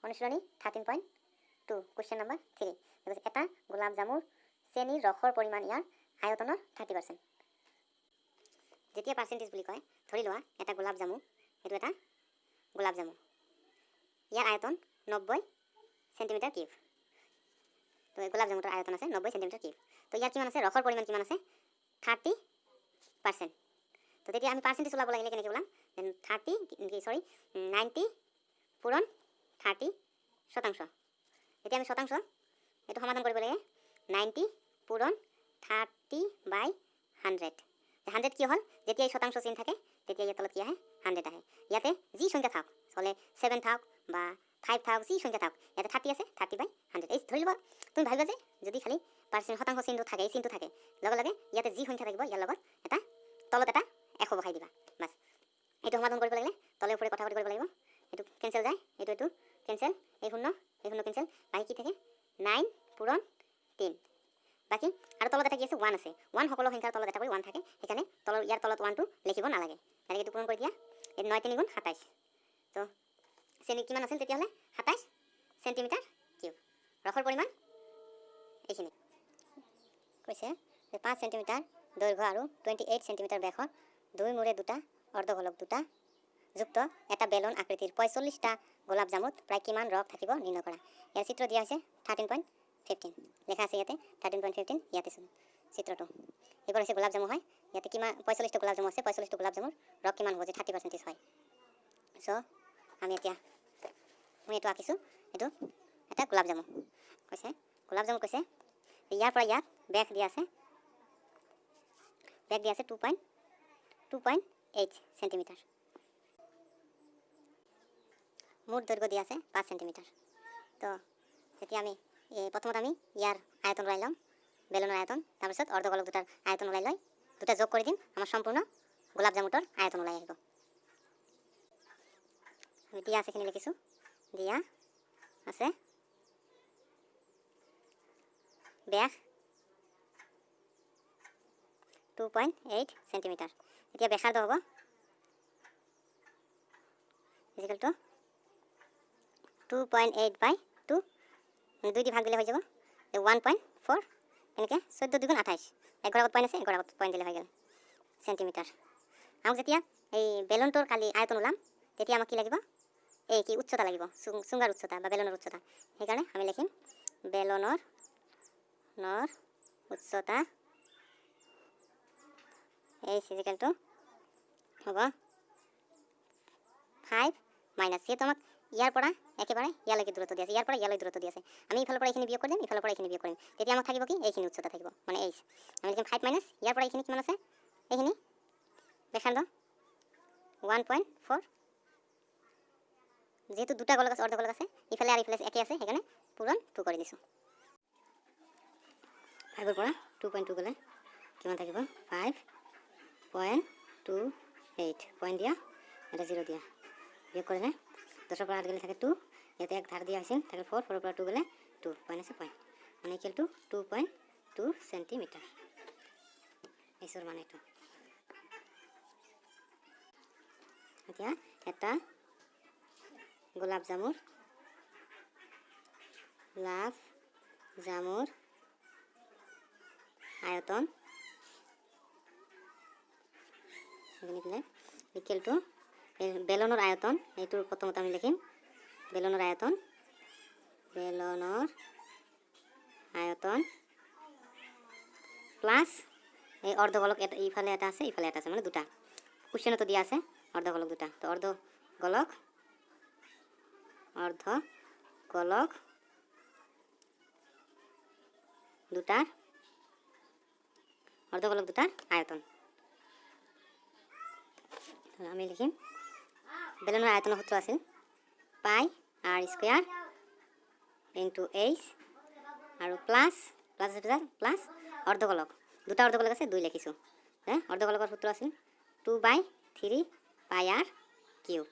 অনুশীলনী 13.2, question number 3। এটা গোলাপ জামুৰ চেনিৰ ৰসৰ পৰিমাণ ইয়াৰ আয়তনৰ 30%। যেতিয়া পাৰ্চেণ্টেজ বুলি কয়, ধৰি লোৱা এটা গোলাপ জামু, এইটো এটা গোলাপ জামু, ইয়াৰ আয়তন 90 চেণ্টিমিটাৰ কিউব। তো এই গোলাপ জামুটোৰ আয়তন আছে 90 চেণ্টিমিটাৰ কিউব। তো ইয়াৰ কিমান আছে, ৰসৰ পৰিমাণ কিমান আছে, 30%। তো তেতিয়া আমি পাৰ্চেণ্টেজ ওলাব লাগিলে কেনেকৈ ওলাম, 90 পূৰণ 30%। এতিয়া আমি শতাংশ এইটো সমাধান কৰিব লাগে, 90 পূৰণ 30/100। 100 কি হ'ল, যেতিয়া এই শতাংশ চিন থাকে তেতিয়া ইয়াৰ তলত কি আহে, 100 আহে। ইয়াতে যি সংখ্যা থাকক, হ'লে 7 থাকক বা 5 থাকক, যি সংখ্যা থাকক, ইয়াতে 30 আছে, 30/100। এই ধৰি লোৱা তুমি ভাবিবা যে যদি খালি পাৰ্চেণ্ট শতাংশ চিনটো থাকে, এই চিনটো থাকে, লগে লগে ইয়াতে যি সংখ্যা থাকিব ইয়াৰ লগত এটা তলত এটা 100 বহাই দিবা, বাছ। এইটো সমাধান কৰিব লাগিলে তলে ওপৰে কথা পাতি কৰিব লাগিব। এইটো কেঞ্চেল যায়, এইটো এইটো কেঞ্চেল, এই শূন্য এই শূন্য কেঞ্চেল, বাকী কি থাকে 9 পূৰণ 3। বাকী আৰু তলত এটা কি আছে, 1 আছে। 1 সকলো সংখ্যাৰ তলত এটা কৰি 1 থাকে, সেইকাৰণে ইয়াৰ তলত 1টো লিখিব নালাগে। গতিকে এইটো পূৰণ কৰি দিয়া, এই 9 3 গুণ 27। তো চেনি কিমান আছিল তেতিয়াহ'লে, 27 চেণ্টিমিটাৰ কিউব। ৰসৰ পৰিমাণ এইখিনি কৈছে যে 5 চেণ্টিমিটাৰ দৈৰ্ঘ্য আৰু 28 চেণ্টিমিটাৰ ব্যাসৰ দুই মূৰে দুটা অৰ্ধগোলক দুটা যুক্ত এটা বেলুন আকৃতিৰ 45টা গোলাপ জামুত প্ৰায় কিমান ৰস থাকিব নিৰ্ণয় কৰা। ইয়াৰ চিত্ৰ দিয়া হৈছে 13.15, লেখা আছে ইয়াতে 13.15, ইয়াতে চিত্ৰটো। এইবাৰ হৈছে গোলাপ জামু হয়, ইয়াতে কিমান 45টা গোলাপ জামু আছে, 45টা গোলাপ জামুৰ ৰস কিমান হ'ব যে 30% হয়। আমি এতিয়া মই এইটো আঁকিছোঁ, এইটো এটা গোলাপ জামু কৈছে, গোলাপ জামু কৈছে ইয়াৰ পৰা ইয়াত ব্যাস দিয়া আছে, ব্যাস দিয়া আছে 2.8 চেণ্টিমিটাৰ, মুঠ দৈৰ্ঘ্য দিয়া আছে 5 চেণ্টিমিটাৰ। তো যেতিয়া আমি এই প্ৰথমত আমি ইয়াৰ আয়তন ওলাই ল'ম, বেলুনৰ আয়তন, তাৰপিছত অৰ্ধগোলক দুটাৰ আয়তন ওলাই লৈ দুটা যোগ কৰি দিম, আমাৰ সম্পূৰ্ণ গোলাপ জামুটোৰ আয়তন ওলাই আহিব। আমি দিয়া আছে খিনি লিখিছোঁ, দিয়া আছে ব্যাস 2.8 চেণ্টিমিটাৰ। এতিয়া ব্যাসাৰ্ধ হ'ব is equal two 2.8/2, মানে 2 দি ভাগ দিলে হৈ যাব 1.4, এনেকৈ 14 দুগুণ 28, এক ঘৰ আগত পইণ্ট আছে, এক ঘৰ আগত পইণ্ট দিলে হৈ গ'ল চেণ্টিমিটাৰ। আমাক যেতিয়া এই বেলুনটোৰ কালি আয়তন ওলাম তেতিয়া আমাক কি লাগিব, এই কি উচ্চতা লাগিব, চুঙাৰ উচ্চতা বা বেলুনৰ উচ্চতা। সেইকাৰণে আমি লিখিম বেলুনৰ উচ্চতা এইচ is equal two হ'ব 5 মাইনাছ, যিহেতু আমাক ইয়াৰ পৰা একেবাৰে ইয়ালৈকে দূৰত্ব দিয়া আছে, ইয়াৰ পৰা ইয়ালৈ দূৰত্ব দিয়া আছে, আমি ইফালৰ পৰা এইখিনি বিয়োগ কৰিম, ইফালৰ পৰা এইখিনি বিয়োগ কৰিম, তেতিয়া আমাক থাকিব কি এইখিনি উচ্চতা থাকিব, মানে এইচ। আমি লিখিম 5 মাইনাছ ইয়াৰ পৰা এইখিনি কিমান আছে, এইখিনি ব্যাসাৰ্ধ 1.4, যিহেতু দুটা গোলক আছে, অৰ্ধগোলক আছে, ইফালে আৰু ইফালে একে আছে, সেইকাৰণে পূৰণ 2 কৰি দিছোঁ। 5ৰ পৰা 2.2 গ'লে কিমান থাকিব, 5.28, পইণ্ট দিয়া এটা জিৰ' দিয়া, বিয়োগ কৰিলে দহৰ পৰা আঠ গ'লে থাকে 2, ইয়াতে এক ধাৰ দিয়া হৈছিল থাকে 4, 4ৰ পৰা 2 গ'লে 2, পইণ্ট আছে পইণ্ট, মানে ইকুৱেল টু 2.2 চেণ্টিমিটাৰ। এইচৰ মান এইটো। এতিয়া এটা গোলাপ জামুৰ লাভ জামুৰ আয়তন ইকুৱেল টু বেলুনৰ আয়তন, এইটোৰ প্ৰথমতে আমি লিখিম বেলুনৰ আয়তন, বেলুনৰ আয়তন প্লাছ এই অৰ্ধগোলক এটা ইফালে এটা আছে, ইফালে এটা আছে, মানে দুটা কুৱেশ্যনতো দিয়া আছে অৰ্ধগোলক দুটা, তো অৰ্ধগোলক দুটাৰ, অৰ্ধগোলক দুটাৰ আয়তন আমি লিখিম। বেলুনৰ আয়তনৰ সূত্ৰ আছিল pi r square into H আৰু প্লাছ, প্লাছ আছে প্লাছ অৰ্ধগোলক, দুটা অৰ্ধগোলক আছে 2 লিখিছোঁ, হে অৰ্ধগোলকৰ সূত্ৰ আছিল 2/3 পাই আৰ কিউব।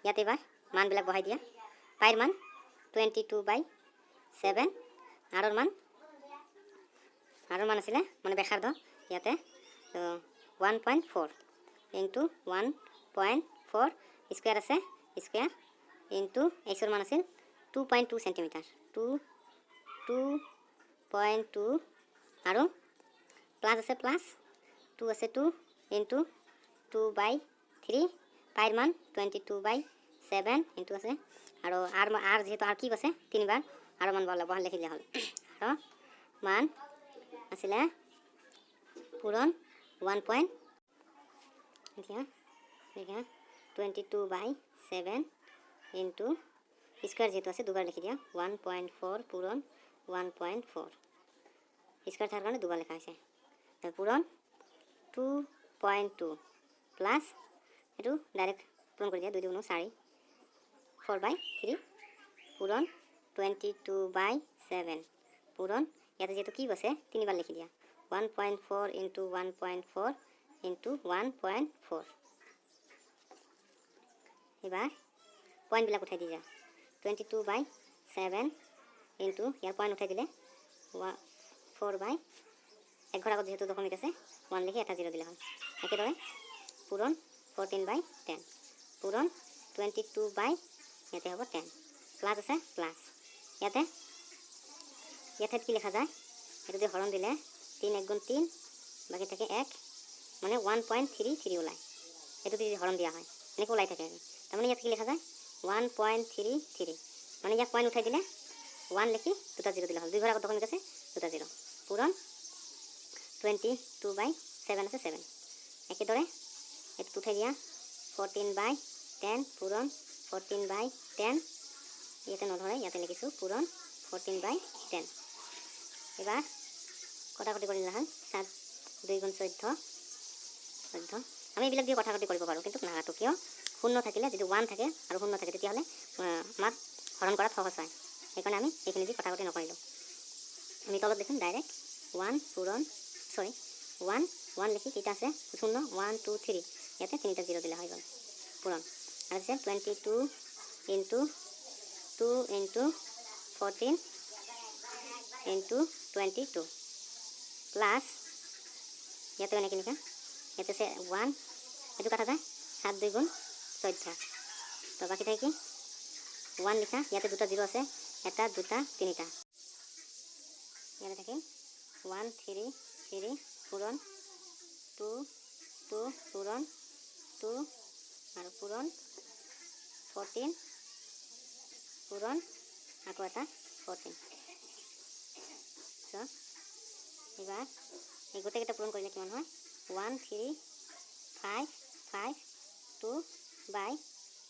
ইয়াত এইবাৰ মানবিলাক বহাই দিয়া, পাইৰ মান 22/7, আৰৰ মান আছিলে মানে ব্যাসাৰ্ধ ইয়াতে 1.4 ইনটু 1.4 স্কুৱেৰ আছে, স্কুৱেৰ ইনটু এইচৰ মান আছিল 2.2 centimetre, two 2.2 আৰু প্লাছ আছে, প্লাছ টু আছে, two into 2/3, পাইৰ মান 22/7 ইনটু আছে আৰু আৰ আৰ যিহেতু আৰ কিউব আছে তিনিবাৰ, আৰৰ মান বহালে বহাল লিখি দিয়া হ'ল। আৰু মান আছিলে পূৰণ ওৱান পইণ্ট, এতিয়া লিখা 22/7 ইনটু স্কুৱাৰ যিহেতু আছে দুবাৰ লিখি দিয়া, 1.4 পূৰণ 1.4, স্কুৱাৰ থকাৰ কাৰণে দুবাৰ লিখা হৈছে। পূৰণ 2.2 প্লাছ এইটো ডাইৰেক্ট পূৰণ কৰি দিয়া, দুই দুগুণ চাৰি, 4/3 পূৰণ 22/7 পূৰণ ইয়াতে যিহেতু কিউব আছে তিনিবাৰ লিখি দিয়া, 1.4 into 1.4 into 1.4। এইবাৰ পইণ্টবিলাক উঠাই দি যা, 22/7 ইনটু ইয়াৰ পইণ্ট উঠাই দিলে ফ'ৰ বাই, এক ঘৰ আগত যিহেতু দশমিক আছে ওৱান লিখি এটা জিৰ' দিলে হ'ল। একেদৰে পূৰণ 14/10 পূৰণ 22 বাই ইয়াতে হ'ব 10, প্লাছ আছে প্লাছ, ইয়াতে ইয়াৰ ঠাইত কি লিখা যায়, এইটো দি হৰণ দিলে তিনি এক গুণ তিনি, বাকী থাকে এক, মানে 1.33 ওলায়। এইটো দি হৰণ দিয়া হয় এনেকৈ ওলাই থাকে। তাৰমানে ইয়াত কি লিখা যায়, 1.33, মানে ইয়াক পইণ্ট উঠাই দিলে ওৱান লিখি দুটা জিৰ' দিলে হ'ল, দুই ঘৰ আগত দশমিক আছে দুটা জিৰ', পূৰণ 22/7 আছে ছেভেন। একেদৰে এইটোত উঠাই দিয়া 14/10 পূৰণ 14/10, ইয়াতে নধৰে ইয়াতে লিখিছোঁ পূৰণ 14/10। এইবাৰ কটাকটি কৰিলে হয় সাত দুই গুণ চৈধ্য, চৈধ্য। আমি এইবিলাক দিয়ে কটাকটি কৰিব পাৰোঁ, কিন্তু নাকাটো কিয়, শূন্য থাকিলে যদি ওৱান থাকে আৰু শূন্য থাকে তেতিয়াহ'লে আমাক হৰণ কৰাত সহজ হয়, সেইকাৰণে আমি এইখিনি দি কটাকটি নকৰিলোঁ। আমি তলত লিখিম ডাইৰেক্ট ওৱান পূৰণ চৰি ওৱান ওৱান লিখি কেইটা আছে শূন্য ওৱান টু থ্ৰী, ইয়াতে তিনিটা জিৰ' দিলে হৈ গ'ল পূৰণ। আৰু আছে 22 into two into 14 into 22 plus ইয়াতে এনেকৈ লিখা, ইয়াতে আছে ওৱান, এইটো কাটা যায় সাত দুই গুণ চৈধ্য, তো বাকী থাকে কি ওৱান লিখা, ইয়াতে দুটা জিৰ' আছে এটা দুটা তিনিটা, ইয়াতে থাকিল ওৱান থ্ৰী থ্ৰী পূৰণ টু টু পূৰণ টু আৰু পূৰণ 14 পূৰণ আকৌ এটা 14। চ' এইবাৰ এই গোটেইকেইটা পূৰণ কৰিলে কিমান হয়, one three five five two by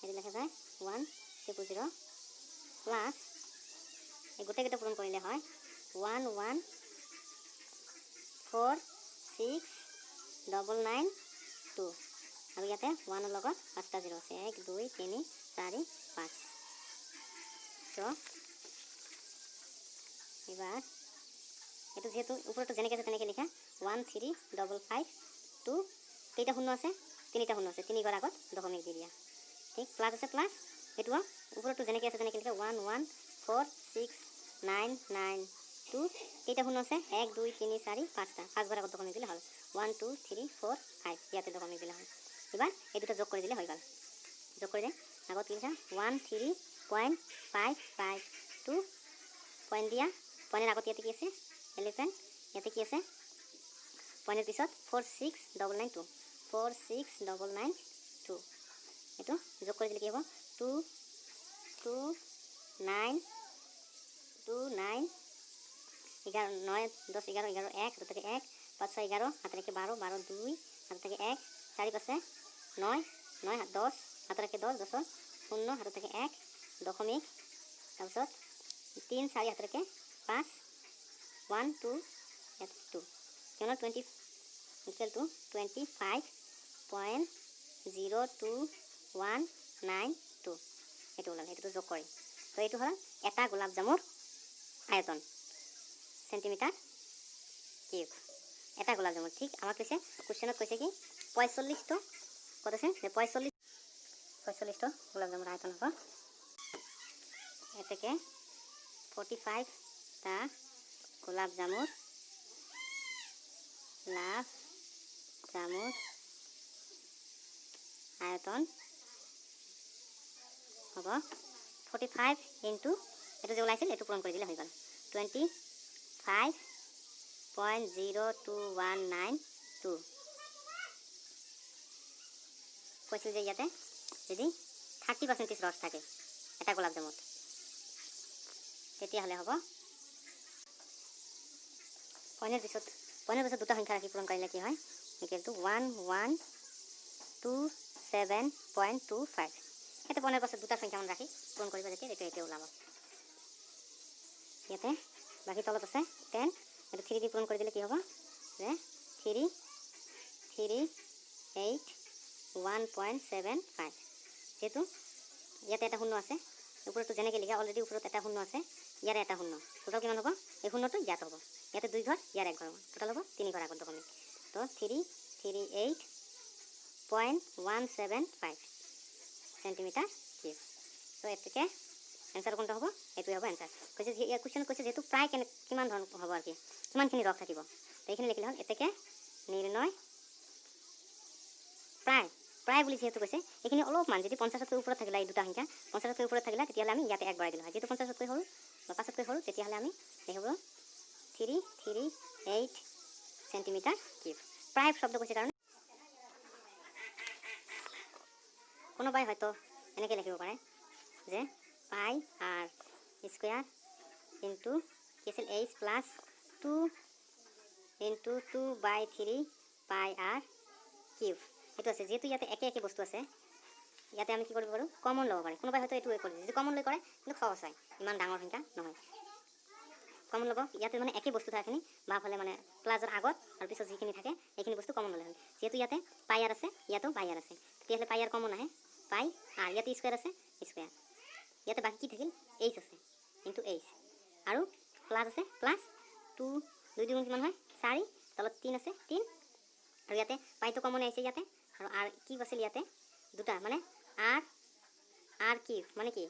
এইটো লেখা যায় ওৱান ট্ৰিপল জিৰ' প্লাছ এই গোটেইকেইটা পূৰণ কৰিলে হয় one one four six double nine two, আৰু ইয়াতে ওৱানৰ লগত পাঁচটা জিৰ' আছে, এক দুই তিনি চাৰি পাঁচ। চ' এইবাৰ এইটো যিহেতু ওপৰতো যেনেকৈ আছে তেনেকৈ লিখা one three double five two, কেইটা শূন্য আছে তিনিটা শূন্য আছে, তিনি ঘৰ আগত দশমিক দি দিয়া, ঠিক প্লাছ আছে প্লাছ, এইটো ওপৰতো যেনেকৈ আছে তেনেকৈ লিখা one one four six nine nine two, কেইটা শূন্য আছে এক দুই তিনি চাৰি পাঁচটা, পাঁচ ঘৰ আগত দশমিক দিলে হ'ল, one two three four five, ইয়াতে দশমিক দিলে হ'ল। এইবাৰ এই দুটা যোগ কৰি দিলে হৈ গ'ল, যোগ কৰিলে আগত কি লিখা one three point five five two point দিয়া, পইণ্টৰ আগত ইয়াতে কি আছে এলিফেণ্ট, ইয়াতে কি আছে পইণ্টৰ পিছত four six double nine two, four six double nine two, এইটো যোগ কৰি দিলে কি হ'ব two two nine two nine 11 9 10 11 11 এক হাতত থাকে এক, পাঁচ ছয় 11 হাতে থাকে 12 12 দুই হাতে থাকে এক, চাৰি পাঁচে নয়, নয় সাত দহ হাতে থাকে দহ, দহৰ শূন্য হাতে থাকে এক দশমিক, তাৰপিছত তিনি চাৰি হাতে থাকে পাঁচ, ওৱান টু ইয়াত টু, কিমান 20 equal to 25.02192, এইটো ওলাল, এইটোতো যোগ কৰি। তো এইটো হ'ল এটা গোলাপ জামুৰ আয়তন চেণ্টিমিটাৰ কিউব, এটা গোলাপ জামুৰ। ঠিক আমাক কৈছে কুৱেশ্যনত কৈছে কি 45টো ক'ত আছে যে 45টো গোলাপ জামুৰ আয়তন হ'ব, এতেকে 45টা গোলাপ জামুৰ লাভ জামুৰ আয়তন হ'ব 45 ইনটু এইটো যে ওলাইছিল এইটো পূৰণ কৰি দিলে হৈ গ'ল 25.02192। কৈছিল যে ইয়াতে যদি 30% ৰস থাকে এটা গোলাপ জামুত তেতিয়াহ'লে হ'ব পইণ্টৰ পিছত দুটা সংখ্যা ৰাখি পূৰণ কৰিলে কি হয় ইকুৱেল টু 1127.25। ইয়াতে পইণ্টৰ পাছত দুটা সংখ্যা মান ৰাখি পূৰণ কৰিব যেতিয়া এইটো এতিয়া ওলাব। ইয়াতে বাকী তলত আছে 10, এইটো 3 দি পূৰণ কৰি দিলে কি হ'ব যে 3 3 8 1.75। যিহেতু ইয়াতে এটা শূন্য আছে, ওপৰতো যেনেকৈ লিখা অলৰেডি ওপৰত এটা শূন্য আছে, ইয়াৰে এটা শূন্য, টোটেল কিমান হ'ব এই শূন্যটো ইয়াত হ'ব, ইয়াতে 2 ঘৰ ইয়াৰ 1 ঘৰ, টোটেল হ'ব 3 ঘৰ আগত দশমিক। তো 3 3 8.175 চেণ্টিমিটাৰ কিউব। চ' এতেকে এনচাৰ কোনটো হ'ব এইটোৱে হ'ব এনচাৰ। কৈছে যে ইয়াৰ কুৱেশ্যনত কৈছে যিহেতু প্ৰায় কেনে কিমান ধৰণ হ'ব আৰু কি কিমানখিনি ৰস থাকিব, তো এইখিনি লিখিলে হ'ল এতেকে নিৰ্ণয় প্ৰায় প্ৰায় বুলি যিহেতু কৈছে এইখিনি অলপমান যদি 50তকৈ ওপৰত থাকিলে এই দুটা সংখ্যা 50তকৈ ওপৰত থাকিলে তেতিয়াহ'লে আমি ইয়াতে 1 বঢ়াই দিলোঁ হয়, যিহেতু 50তকৈ সৰু বা 5তকৈ সৰু তেতিয়াহ'লে আমি দেখিব 3 3 8 চেণ্টিমিটাৰ কিউব। প্ৰায় শব্দ কৈছে কাৰণে কোনোবাই হয়তো এনেকৈ লিখিব পাৰে যে পাই আৰ স্কুৱেৰ ইনটু কি আছিল H plus 2 into 2/3 pi R cube. এইটো আছে যিহেতু ইয়াতে একে একে বস্তু আছে, ইয়াতে আমি কি কৰিব পাৰোঁ কমন ল'ব পাৰে। কোনোবাই হয়তো এইটো কৰি যদি কমন লৈ কৰে কিন্তু সহজ হয়, ইমান ডাঙৰ সংখ্যা নহয়, কমন ল'ব। ইয়াতে মানে একে বস্তু থকাখিনি বাওঁফালে মানে প্লাছৰ আগত আৰু পিছত যিখিনি থাকে এইখিনি বস্তু কমন ল'লে হ'ল। যিহেতু ইয়াতে পাই আৰ আছে ইয়াতো পাই আৰ আছে, তেতিয়াহ'লে পাই আৰ কমন আহে পাই আৰ, ইয়াতে স্কুৱেৰ আছে স্কুৱেৰ, ইয়াতে বাকী কি থাকিল এইচ আছে ইনটু এইচ আৰু প্লাছ আছে প্লাছ 2 2 দুগুণ কিমান হয় 4, তলত 3 আছে 3, আৰু ইয়াতে পাইটো কমন আহিছে ইয়াতে আৰু আৰ কিউব আছিল ইয়াতে দুটা মানে আৰ আৰ কিউব মানে কি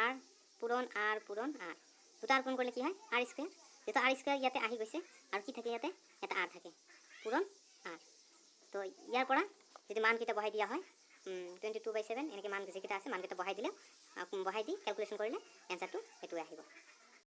আৰ পূৰণ আৰ পূৰণ আৰ, দুটা আৰ পূৰণ কৰিলে কি হয় আৰ স্কুৱেৰ, যিহেতু আৰ স্কুৱেৰ ইয়াতে আহি গৈছে আৰু কি থাকে ইয়াতে এটা আৰ থাকে পূৰণ আৰ। তো ইয়াৰ পৰা যদি মানকেইটা বহাই দিয়া হয় 22/7 এনেকৈ মান যিকেইটা আছে মানকেইটা বহাই দিলে বহাই দি কেলকুলেশ্যন কৰিলে এনচাৰটো এইটোৱে আহিব।